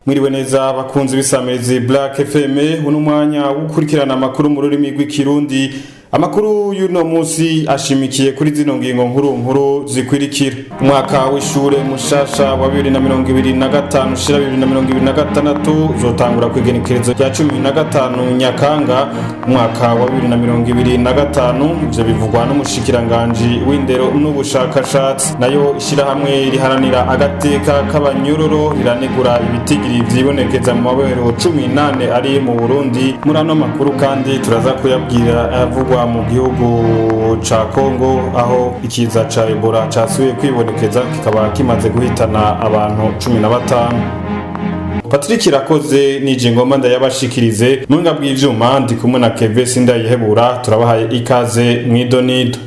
Mwiriwe neza bakunzi b'isamirizi Black FM, uno mwanya gukurikirana amakuru mu rurimi rw'ikirundi. Amakuru y'uno munsi ashimikiye kuri zino ngingo nkuru nkuru zikwirikira: umwaka w'ishure mushasha wa 2025 ushira 2026 uzotangura kw'igenekerezo rya 15 Nyakanga umwaka wa 2025. Ivyo bivugwa n'umushikiranganji w'indero n'ubushakashatsi. Nayo ishirahamwe riharanira agateka k'abanyororo riranegura ibitigiri vyibonekeza mu mabohero 18 ari mu Burundi. Muri ano makuru kandi turaza kuyabwira ayavugwa mu gihugu ca Kongo, aho ikiza ca Ebola casubiye kwibonekeza, kikaba kimaze guhitana abantu 15. Patrick Irakoze nije ngoma ndayabashikirize. Muhinga bw'ivyuma ndi kumwe na Keve Sindayihebura. Turabahaye ikaze mw'idonido.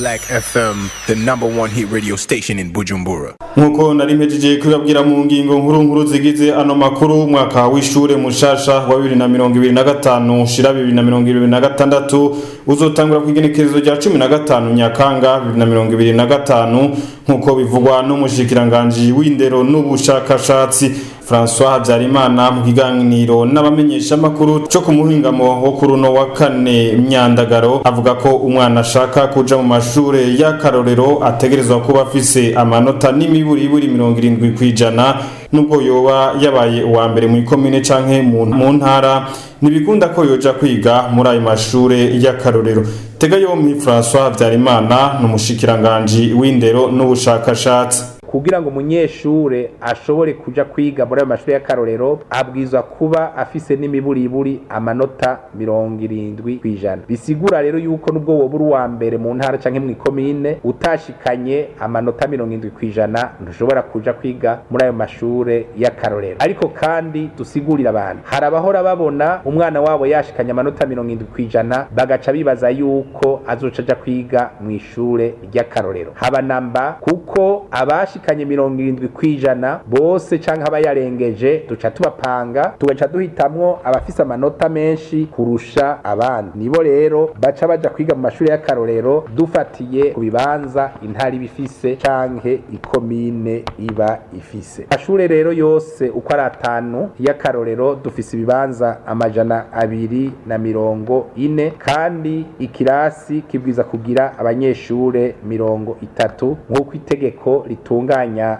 Black FM, the number one hit radio station in Bujumbura. Nkuko nari mpejeje kubabwira mu ngingo nkuru nkuru zigize ano makuru, umwaka w'ishure mushasha wa 2025 ushira 2026 uzotangura kw'igenekerezo rya 15 Nyakanga 2025, nkuko bivugwa n'umushikiranganji w'indero n'ubushakashatsi François Habyarimana mu kiganiro n'abamenyeshamakuru co ku muhingamo wo kuri uno wa kane Myandagaro. Avuga ko umwana ashaka kuja mu mashure y'akarorero ategerezwa kuba afise amanota n'imiburiburi 70%. Nubwo yoba yabaye uwa mbere mu ikomine canke mu ntara, ntibikunda ko yoja kwiga muri ayo mashure y'akarorero. Tega yompi François Habyarimana, ni umushikiranganji w'indero n'ubushakashatsi. Kugira ngo umunyeshure ashobore kuja kwiga muri ayo mashuri y'akarorero, abwirizwa kuba afise n'imiburiburi amanota 70%. Bisigura rero yuko nubwo woba uri uwa mbere mu ntara canke mw'ikomine, utashikanye amanota 70%, ntushobora kuja kwiga muri ayo mashure y'akarorero. Ariko kandi dusigurira abantu, hari abahora babona umwana wabo yashikanye amanota 70%, bagaca bibaza yuko azoca aja kwiga mw'ishure ry'akarorero. Haba namba, kuko abashikanye 70% bose canke abayarengeje duca tubapanga, tugaca duhitamwo abafise amanota menshi kurusha abandi, nibo rero baca baja kwiga mu mashuri y'akarorero, dufatiye ku bibanza intara iba ifise canke ikomine iba ifise. Amashure rero yose uko ari atanu y'akarorero, dufise ibibanza 240, kandi ikirasi kibwiza kugira abanyeshure 30, nk'uko itegeko ritunganya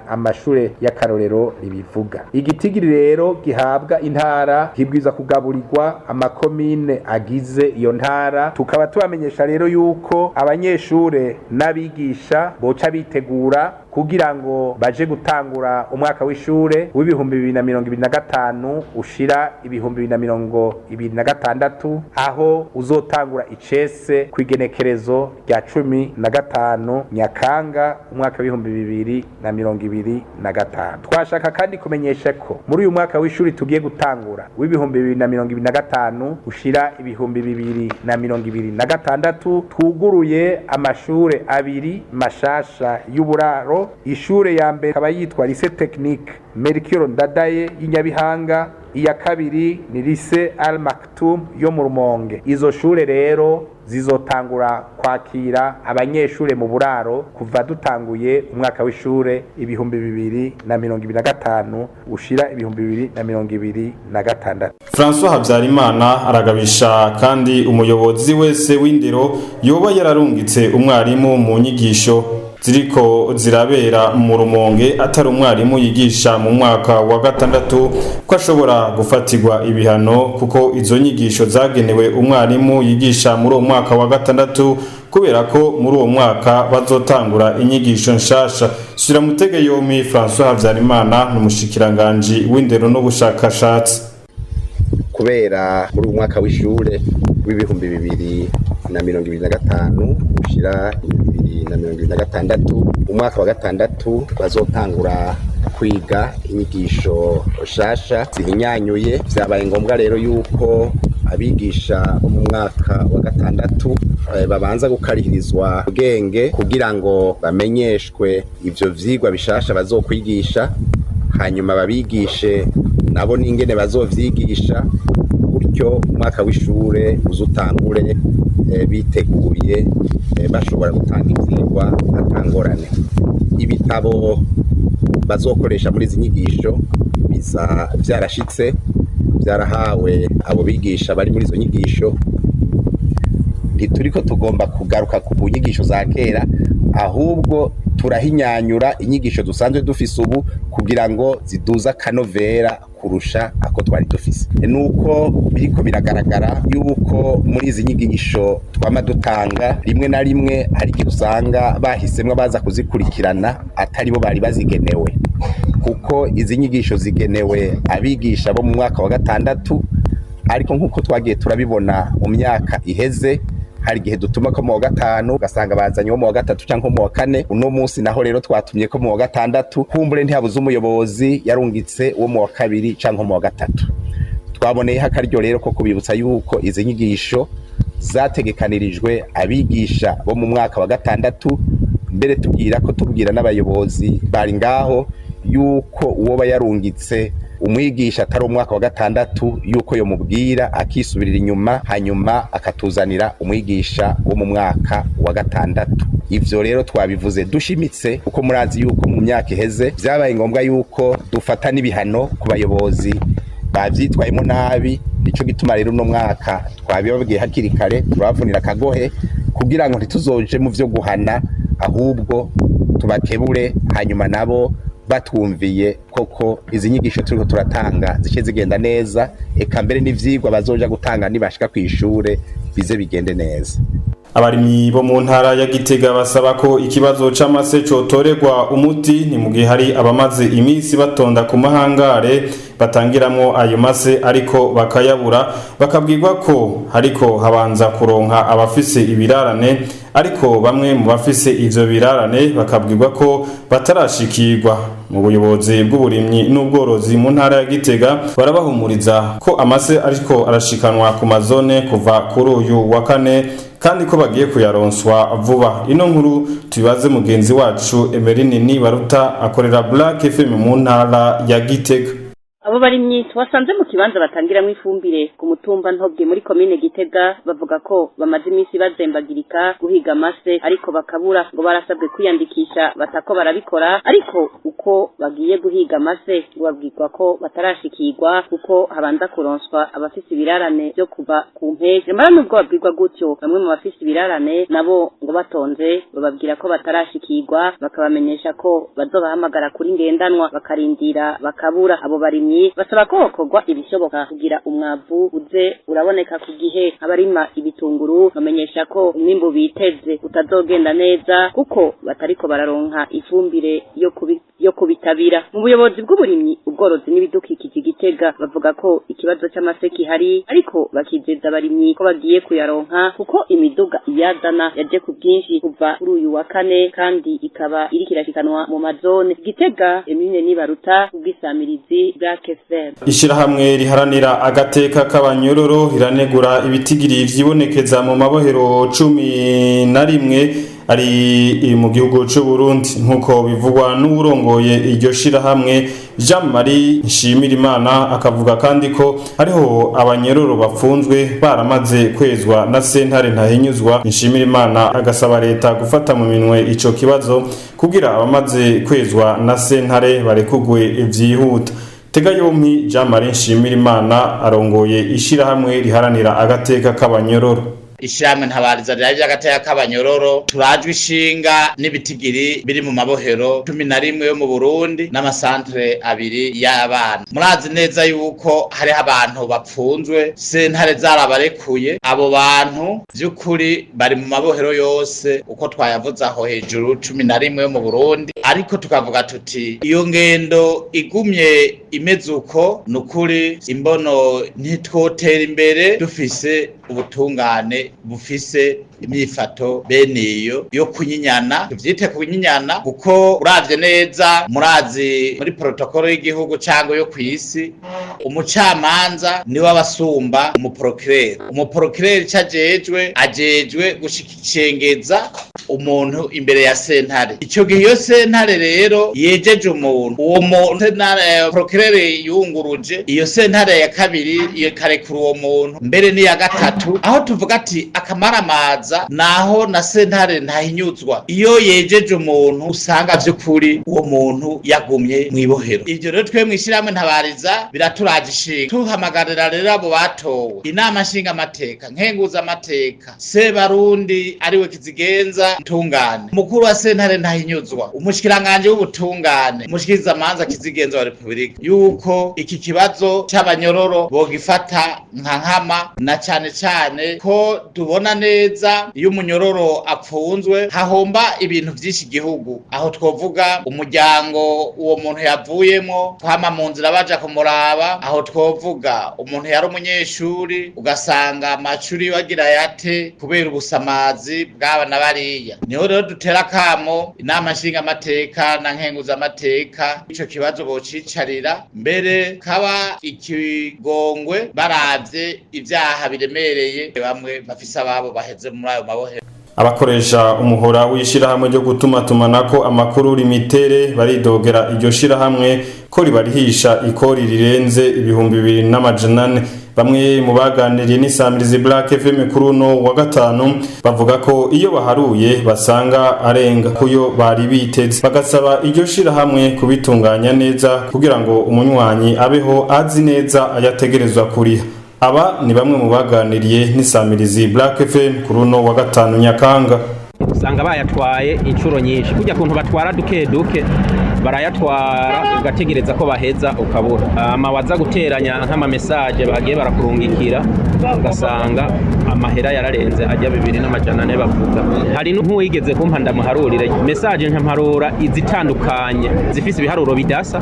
amashure y'akarorero ribivuga. Igitigiri rero gihabwa intara kibwiza kugaburirwa amakomine agize iyo ntara. Tukaba tubamenyesha rero yuko abanyeshure n'abigisha boca bitegura kugira ngo baje gutangura umwaka w'ishure w'2025 ushira 2026, aho uzotangura icese kw'igenekerezo rya 15 Nyakanga umwaka w'2025. Twashaka kandi kumenyesha ko muri uyu mwaka w'ishuri tugiye gutangura w'2025 ushira 2026 twuguruye amashure abiri mashasha y'uburaro. Ishure ya mbere ikaba yitwa Lycée Technique Melchior Ndadaye y'inyabihanga, iya kabiri ni Lycée Al Maktoum yo mu Rumonge. Izo shure rero zizotangura kwakira abanyeshure mu buraro kuva dutanguye umwaka w'ishure 2025 ushira 2026. François Habyarimana aragabisha kandi umuyobozi wese w'indero yoba yararungitse umwarimu mu nyigisho ziriko zirabera mu Rumonge atari umwarimu yigisha mu mwaka wa gatandatu, ko ashobora gufatirwa ibihano, kuko izo nyigisho zagenewe umwarimu yigisha muri uwo mwaka wa gatandatu, kubera ko muri uwo mwaka bazotangura inyigisho nshasha. Suramutege yompi François Habyarimana, ni umushikiranganji w'indero n'ubushakashatsi. Kubera muri uyu mwaka w'ishure w'2025 ushira 2026, umwaka wa gatandatu bazotangura kwiga inyigisho nshasha zihinyanyuye, vyabaye ngombwa rero yuko abigisha bo mu mwaka wa gatandatu babanza gukarihirizwa ubwenge kugira ngo bamenyeshwe ivyo vyigwa bishasha bazokwigisha, hanyuma babigishe nabo n'ingene bazovyigisha. Gutyo umwaka w'ishure uzutangure biteguye, bashobora gutanga ivyigwa atangorane. Ibitabo bazokoresha muri izi nyigisho biza vyarashitse, vyarahawe abo bigisha bari muri izo nyigisho. Ntituriko tugomba kugaruka ku nyigisho za kera, ahubwo turahinyanyura inyigisho dusanzwe dufise ubu kugira ngo ziduze akanovera kurusha ako twari dufise. Nuko biriko biragaragara yuko muri izi nyigisho twama dutanga, rimwe na rimwe hari igihe usanga bahisemwo baza kuzikurikirana atari bo bari bazigenewe, kuko izi nyigisho zigenewe abigisha bo mu mwaka wa gatandatu. Ariko nk'uko twagiye turabibona mu myaka iheze, hari igihe dutuma ko mu wa gatanu, ugasanga bazanye uwo mu wa gatatu cyangwa mu wa kane. Uno munsi naho rero twatumye ko mu wa gatandatu, kumbure ntihabuze umuyobozi yarungitse uwo mu wa kabiri cyangwa mu wa gatatu. Twaboneyeho akaryo rero ko kubibutsa yuko izi nyigisho zategekanirijwe abigisha bo mu mwaka wa gatandatu. Mbere tubwira ko tubwira n'abayobozi bari ngaho yuko uwo yarungitse umwigisha atari umwaka wa gatandatu, yuko yomubwira akisubirira inyuma, hanyuma akatuzanira umwigisha wo mu mwaka wa gatandatu. Ivyo rero twabivuze dushimitse, kuko murazi yuko mu myaka iheze vyabaye ngombwa yuko dufata n'ibihano ku bayobozi bavyitwayemo nabi. Nico gituma rero uno mwaka twabibabwiye hakiri kare, turabavunira akagohe kugira ngo ntituzoje mu vyo guhana, ahubwo tubakebure, hanyuma nabo batwumviye koko izi nyigisho turiko turatanga zice zigenda neza, eka mbere n'ivyigwa bazoja gutanga nibashika kw'ishure bize bigende neza. Abarimyi bo mu ntara ya Gitega basaba ko ikibazo c'amase cotorerwa umuti. Ni mu gihe hari abamaze iminsi batonda ku mahangare batangiramwo ayo mase, ariko bakayabura, bakabwirwa ko hariko habanza kuronka abafise ibirarane, ariko bamwe mu bafise ivyo birarane bakabwirwa ko batarashikirwa. Mu buyobozi bw'uburimyi n'ubworozi mu ntara ya Gitega barabahumuriza ko amase ariko arashikanwa ku mazone kuva kuri uyu wa kane, kandi ko bagiye kuyaronswa vuba. Ino nkuru tubibaze mugenzi wacu Emeline Nibaruta, akorera Black FM mu ntara ya Gitega. Abo barimyi twasanze mu kibanza batangiramwo ifumbire ku mutumba Ntobwe muri komine Gitega bavuga ko bamaze iminsi bazembagirika guhiga amase, ariko bakabura. Ngo barasabwe kwiyandikisha, batako barabikora, ariko uko bagiye guhiga amase ngo babwirwa ko batarashikirwa kuko habanza kuronswa abafise ibirarane vyo kuva ku mpeshyi. Nyamara nubwo babwirwa gutyo, bamwe mu bafise ibirarane nabo ngo batonze bababwira ko batarashikirwa, bakabamenyesha ko bazobahamagara kuri ngendanwa, bakarindira bakabura. Abo barimyi basaba ko hokorwa ibishoboka kugira umwavu uze uraboneka ku gihe. Abarima ibitunguru bamenyesha ko umwimbu biteze utazogenda neza kuko batariko bararonka ifumbire yo kubitabira. Mu buyobozi bw'uburimyi, ubworozi n'ibidukikije Gitega bavuga ko ikibazo c'amase gihari, ariko bakizeza abarimyi ko bagiye kuyaronka kuko imiduga iyazana yaje ku bwinshi kuva kuri uyu wa kane, kandi ikaba iriko irashikanwa mu mazone. Gitega, Emine Nibaruta, ubwisamirizi Black FM. Ishirahamwe riharanira agateka k'abanyororo riranegura ibitigiri vyibonekeza mu mabohero 11 ari mu gihugu c'u Burundi, nk'uko bivugwa n'uwurongoye iryo shirahamwe, Jean Marie Nshimirimana. Akavuga kandi ko hariho abanyororo bafunzwe baramaze kwezwa na sentare ntahinyuzwa. Nshimirimana agasaba leta gufata mu minwe ico kibazo kugira abamaze kwezwa na sentare barekugwe vyihuta. Tega yompi Jean Marie Nshimirimana arongoye ishirahamwe riharanira agateka k'abanyororo. Ishyirahamwe Ntabariza rirabe by'agateka k'abanyororo turajwe ishinga n'ibitigiri biri mu mabohero 11 yo mu Burundi n'amasantere abiri y'abana. Murazi neza yuko hariho abantu bapfunzwe sentare zarabarekuye. Abo bantu by'ukuri bari mu mabohero yose uko twayavuze aho hejuru, 11 yo mu Burundi. Ariko tukavuga tuti iyo ngendo igumye imeze uko, ni ukuri imbono ntitwotera imbere dufise ubutungane bufise imyifato bene iyo yo kunyinyana, tuvyite kunyinyana, kuko uravye neza, murazi muri protokolo y'igihugu cyangwa yo kw'isi, umucamanza niwe abasumba umuprokireri. Umuprokireri ico ajejwe gushikicengeza umuntu imbere ya sentare. Ico gihe iyo sentare rero yejeje umuntu, uwo muntu procureur yunguruje iyo sentare ya kabiri ikarekura uwo muntu, mbere n'iya gatatu. Aho tuvuga ati akamaramaza naho na sentare ntahinyuzwa, iyo yejeje umuntu usanga vy'ukuri uwo muntu yagumye mw'ibohero. Ivyo rero twe mw'ishirahamwe Ntabariza biraturaje ishinga, tuhamagarira rero abo batowe inama nshinga amateka, nkenguza amateka, Sebarundi ariwe kizigenza tungane, mukuru wa sentare ntahinyuzwa, umushikiranganje w'ubutungane, umushikirizamanza kizigenza wa Republika, yuko iki kibazo c'abanyororo bogifata nka nkama, na cane cane ko tubona neza iyo umunyororo apfunzwe hahomba ibintu vyinshi igihugu. Aho twovuga umuryango uwo muntu yavuyemo, kwama mu nzira baja kumuraba, aho twovuga umuntu yari umunyeshuri ugasanga amashuri bagira yate kubera ubusamazi bw'aba na bariya. Niho rero dutera kamo inama nshinga amateka na nkenguza amateka, ico kibazo bocicarira, mbere kaba ikigongwe baravye ivyaha biremereye bamwe bafise ababo baheze muri ayo mabohero. Abakoresha umuhora w'ishirahamwe ryo gutumatumanako amakuru Limitere baridogera iryo shirahamwe ko ribarihisha ikori rirenze 2400. Bamwe mu baganiriye n'isamirizi Black FM kuri uno wa gatanu bavuga ko iyo baharuye basanga arenga kuyo bari biteze, bagasaba iryo shirahamwe kubitunganya neza kugira ngo umunywanyi abeho azi neza ayategerezwa kuriha. Aba ni bamwe mu baganiriye n'isamirizi Black FM kuri uno wa gatanu Nyakanga. Usanga bayatwaye inshuro nyinshi, kujya kuntu batwara duke duke, barayatwara ugategereza ko baheza ukabura ama waza guteranya nk'amamesaje bagiye barakurungikira, ugasanga amahera yararenze ajya 2400 bavuga. Hari n'uwigeze kumpa ndamuharurire mesaje, nkamparura izitandukanye zifise ibiharuro bidasa.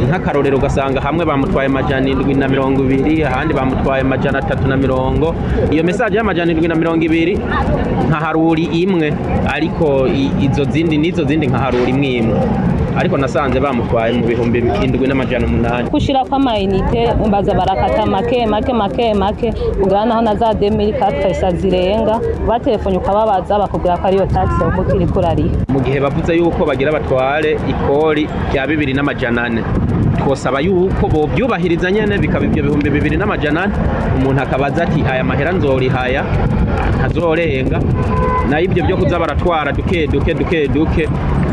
Nk'akarorero, ugasanga hamwe bamutwaye 720, ahandi bamutwaye 320. Iyo mesaje y'720 nkaharuri imwe, ariko izo zindi n'izo zindi nkaharura imwe imwe, ariko nasanze bamutwaye mu 7800. Gushira kw'amayinite baza barakata make make make make, kugira naho na za 2400 zirenga. Batelefone ukababaza, bakubwira ko ariyo taxe uko kiriko urariha. Mu gihe bavuze yuko bagira batware ikori rya 2400, twosaba yuko bovyubahiriza nyene, bikaba ivyo 2400. Umuntu akabaza ati aya mahera nzorihaya ntazorenga, nayo ibyo byo kuza baratwara duke duke duke duke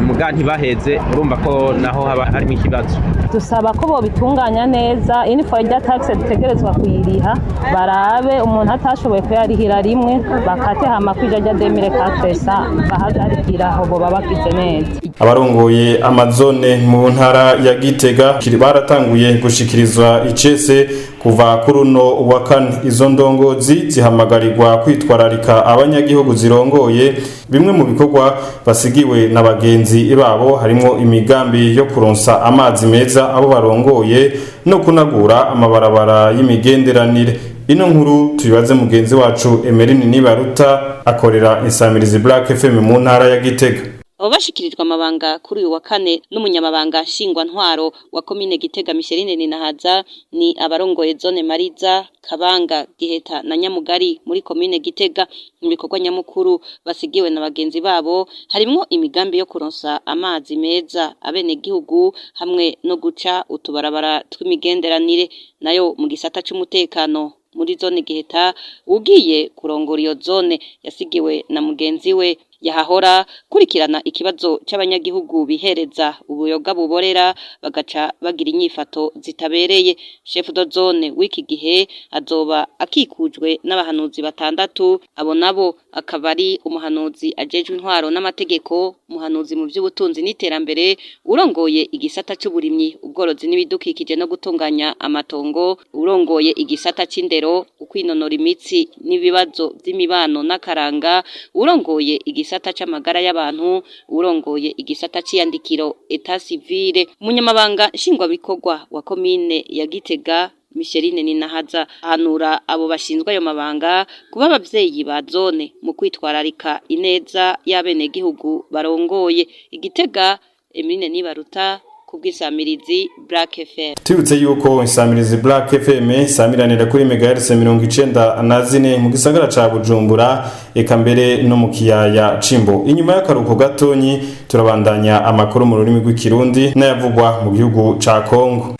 muga ntibaheze, urumva ko naho haba harimo ikibazo. Dusaba ko bobitunganya neza inifo rya taxe dutegerezwa kuyiriha, barabe umuntu atashoboye kuyarihira rimwe bakate, hama kwija rya 2400 bahagarikira aho boba bagize neza. Abarongoye amazone mu ntara ya Gitega baratanguye gushikirizwa icese kuva kuri uno wa kane. Izo ndongozi zihamagarirwa kwitwararika abanyagihugu zirongoye. Bimwe mu bikorwa basigiwe na bagenzi babo harimwo imigambi yo kuronsa amazi meza abo barongoye no kunagura amabarabara y'imigenderanire. Ino nkuru tuyibaze mugenzi wacu Emeline Nibaruta akorera insamirizi Black FM mu ntara ya Gitega. Abo bashikirijwe amabanga kuri uyu wa kane n'umunyamabanga nshingwantwaro wa komine Gitega Micheline Ninahaza ni abarongoye zone Mariza, Kabanga, Giheta na Nyamugari muri komine Gitega. Mu bikorwa nyamukuru basigiwe na bagenzi babo harimwo imigambi yo kuronsa amazi meza abenegihugu hamwe no guca utubarabara tw'imigenderanire. Nayo mu gisata c'umutekano muri zone Giheta, ugiye kurongora iyo zone yasigiwe na mugenzi we yahahora kurikirana ikibazo c'abanyagihugu bihereza ubuyoga buborera bagaca bagira inyifato zitabereye. Chef de zone w'iki gihe azoba akikujwe n'abahanuzi batandatu, abo nabo akaba ari umuhanuzi ajejwe intwaro n'amategeko, umuhanuzi mu by'ubutunzi n'iterambere, urongoye igisata c'uburimyi, ubworozi n'ibidukikije no gutunganya amatongo, urongoye igisata c'indero, ukwinonora imitsi n'ibibazo by'imibano n'akaranga, urongoye igisata c'amagara y'abantu, urongoye igisata c'iyandikiro état civil. Umunyamabanga nshingwabikorwa wa komine ya Gitega Micheline Ninahaza ahanura abo bashinzwe ayo mabanga kuba abavyeyi ba zone mu kwitwararika ineza y'abenegihugu barongoye. Igitega, Emine Nibaruta, Kubw'isamirizi Black FM. Tubutse yuko insamirizi Black FM samiranira kuri megahertz 94 mu gisagara ca Bujumbura, eka mbere no mu kiyaya Cimbo. Inyuma y'akaruko gatonyi turabandanya amakuru mu rurimi rw'ikirundi n'ayavugwa mu gihugu ca Kongo.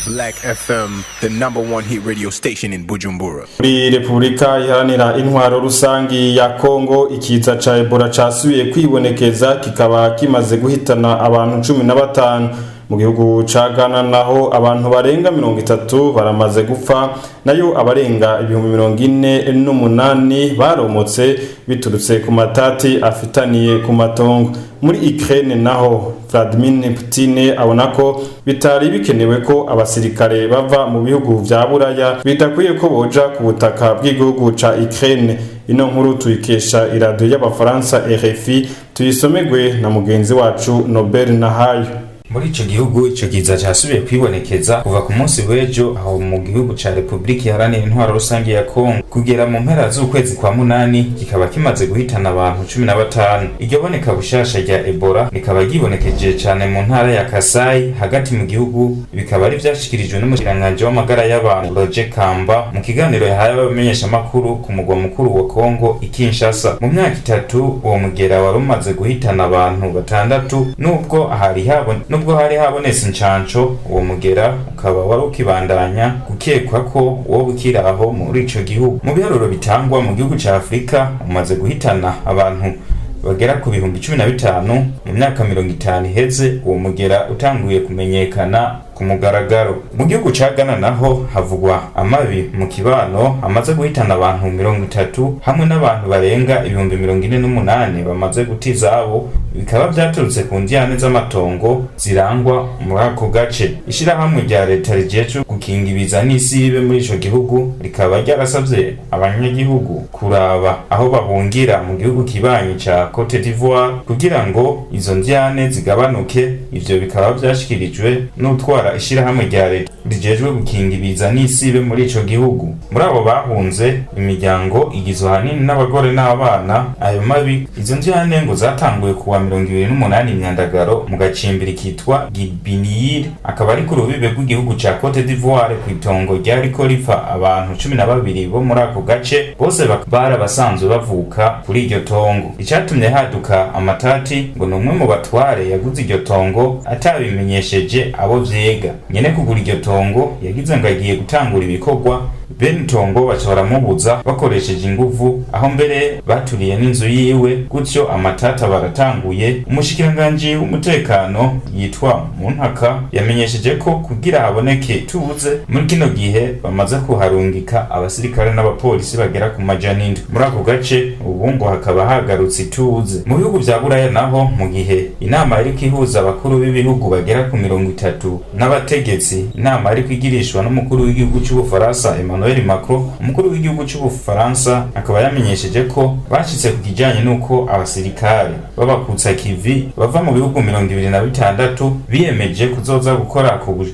Black FM, the number one hit radio station in Bujumbura. Muri Repubulika Iharanira Intwaro Rusangi ya Kongo, ikiza ca Ebola casubiye kwibonekeza, kikaba kimaze guhitana abantu 15. Mu gihugu ca Ghana naho abantu barenga 30 baramaze gupfa, nayo abarenga 48,000 baromotse biturutse ku matati afitaniye ku matongo. Muri Ukraine naho Vladimir Putin abona ko bitari bikenewe ko abasirikare bava mu bihugu vya Buraya bidakwiye ko boja ku butaka bw'igihugu ca Ukraine. Ino nkuru tuyikesha iradiyo y'abafaransa RFI, tuyisomegwe na mugenzi wacu Nobel Nahayo. Muri ico gihugu ico kiza casubiye kwibonekeza kuva ku munsi w'ejo aho mu gihugu ca Republika Iharanira Intwaro Rusange ya Kongo kugera mu mpera z'ukwezi kwa munani kikaba kimaze guhitana abantu 15. Iryo boneka bushasha rya Ebola rikaba ryibonekeje cane mu ntara ya Kasai hagati mu gihugu, bikaba ari vyashikirijwe n'umushikiranganji w'amagara y'abantu Roger Kamba mu kiganiro yahaye abamenyeshamakuru ku mugwa mukuru wa Kongo i Kinshasa. Mu myaka 3 uwo mugera wari umaze guhitana abantu 6, nubwo hari habonetse incanco, uwo mugera ukaba wari ukibandanya gukekwa ko woba ukiri aho muri ico gihugu. Mu biharuro bitangwa mu gihugu ca Afurika umaze guhitana abantu bagera ku 15,000 mu myaka 50 iheze uwo mugera utanguye kumenyekana ku mugaragaro. Mu gihugu ca Ghana naho havugwa amabi mu kibano amaze guhitana abantu 30 hamwe n'abantu barenga 48,000 bamaze guta izabo, bikaba vyaturutse ku ndiyane z'amatongo zirangwa muri ako gace. Ishirahamwe rya leta rijejwe gukinga ibiza n'isibe muri ico gihugu rikaba ryarasavye abanyagihugu kuraba aho bahungira mu gihugu kibanyi ca Cote d'Ivoire kugira ngo izo ndiyane zigabanuke. Ivyo bikaba vyashikirijwe n'utwara ishirahamwe rya leta rijejwe gukinga ibiza n'isibe muri ico gihugu. Muri abo bahunze, imiryango igizwe ahanini n'abagore n'abana. Ayo mabi, izo njyane ngo zatanguye kuwa 28 Imyandagaro mu gacimbiri kitwa Gibiniyiri, akaba ari ku rubibe rw'igihugu ca Cote d'Ivoire, kw'itongo ryariko ripfa abantu 12 bo muri ako gace, bose bari abasanzwe bavuka kuri iryo tongo. Icatumye haduka amatati ngo ni umwe mu batware yaguze iryo tongo atabimenyesheje abo vyega. Nyene kugura iryo tongo yagize ngo agiye gutangura ibikorwa, bene itongo baca baramubuza bakoresheje inguvu, aho mbere baturiye n'inzu yiwe, gutyo amatata baratanguye. Umushikiranganji w'umutekano yitwa Muntaka yamenyesheje ko kugira haboneke tuze muri kino gihe bamaze kuharungika abasirikare n'abapolisi bagera ku 700 muri ako gace. Ubu ngo hakaba hagarutse ituze. Mu bihugu vya Buraya naho, mu gihe inama iriko ihuza abakuru b'ibihugu bagera ku 30 n'abategetsi, inama iriko igirishwa n'umukuru w'igihugu c'Ubufaransa Emmanuel Macron, umukuru w'igihugu c'Ubufaransa akaba yamenyesheje ko bashitse ku kijanye n'uko abasirikare b'abakutsa kivi bava mu bihugu 26 biyemeje kuzoza gukora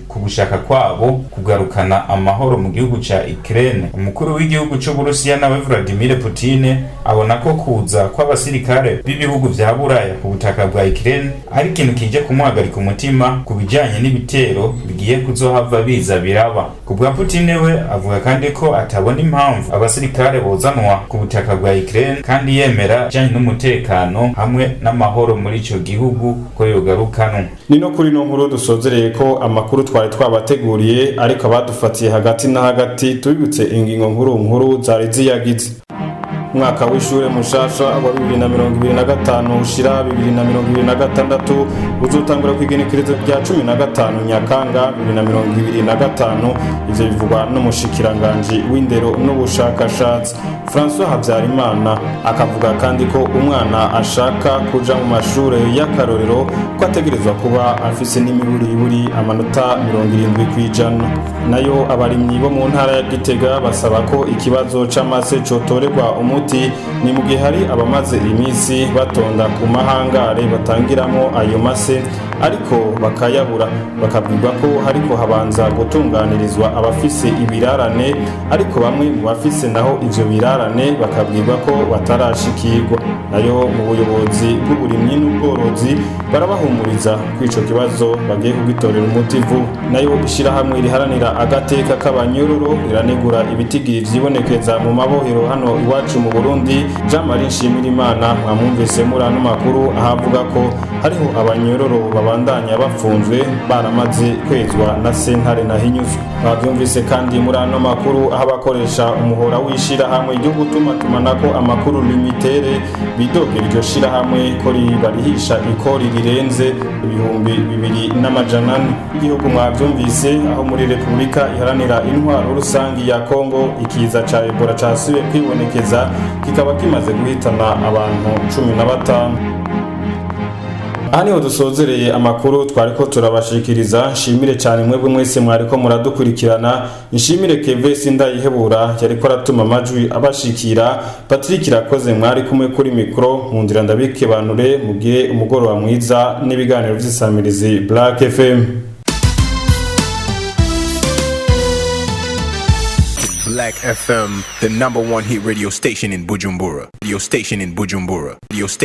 ku gushaka kwabo kugarukana amahoro mu gihugu ca Ukraine. Umukuru w'igihugu c'Uburusiya nawe Vladimir Putin abona ko kuza kw'abasirikare b'ibihugu vya Buraya ku butaka bwa Ukraine ari ikintu kije kumuhagarika umutima ku bijanye n'ibitero bigiye kuzohava biza biraba. Ku bwa Putin we avuga kandi ko atabona impamvu abasirikare bozanwa ku butaka bwa Ukraine, kandi yemera bijanye n'umutekano hamwe n'amahoro muri ico gihugu ko yogarukanwa. Ni no kuri no nkuru dusozereye ko amakuru twari twabateguriye, ariko abadufatiye hagati na hagati tubibutse ingingo nkuru nkuru zari ziyagize. Umwaka w'ishure mushasha wa 2025 ushira 2026 uzotangura kw'igenekerezo rya 15 Nyakanga 2025. Ivyo bivugwa n'umushikiranganji w'indero n'ubushakashatsi François Habyarimana, akavuga kandi ko umwana ashaka kuja mu mashure y'akarorero ko ategerezwa kuba afise n'imiburiburi amanota 70%. Nayo abarimyi bo mu ntara ya Gitega basaba ko ikibazo c'amase cotorerwa umuti, ni mu gihe hari abamaze iminsi batonda ku mahangare batangiramo ayo mase Ariko bakayabura, bakabwirwa ko hariko habanza gutunganirizwa abafise ibirarane, ariko bamwe mu bafise naho ivyo birarane bakabwirwa ko batarashikirwa. Nayo mu buyobozi bw'uburimyi n'ubworozi barabahumuriza ko ico kibazo bagiye kugitorera umuti vuba. Nayo ishirahamwe riharanira agateka k'abanyororo riranegura ibitigiri vyibonekeza mu mabohero hano iwacu mu Burundi. Jean Marie Nshimirimana mwamwumvise muri ano makuru, ahavuga ko hariho abanyororo babandanya bafunzwe baramaze kwezwa na sentare na hinyuzwe. Bavyumvise kandi muri ano makuru aho abakoresha umuhora w'ishirahamwe ryo gutumatumanako amakuru limitere bidogera iryo shirahamwe ko ribarihisha ikori rirenze 2400. Igihugu mwavyumvise aho muri Repubulika Iharanira Intwaro Rusangi ya Kongo ikiza ca Ebola casubiye kwibonekeza, kikaba kimaze guhitana abantu 15. Aha niho dusozereye amakuru twariko turabashikiriza. Nshimire cyane mwebwe mwese mwariko muradukurikirana. Nshimire Keve Sindayihebura yariko aratuma amajwi abashikira. Patrick Irakoze mwari kumwe kuri mikro. Nkundira ndabikebanure, mugire umugoroba mwiza n'ibiganiro vy'isamirizi Black FM. Black FM, the number one hit radio station in Bujumbura. Radio station in Bujumbura. Radio station.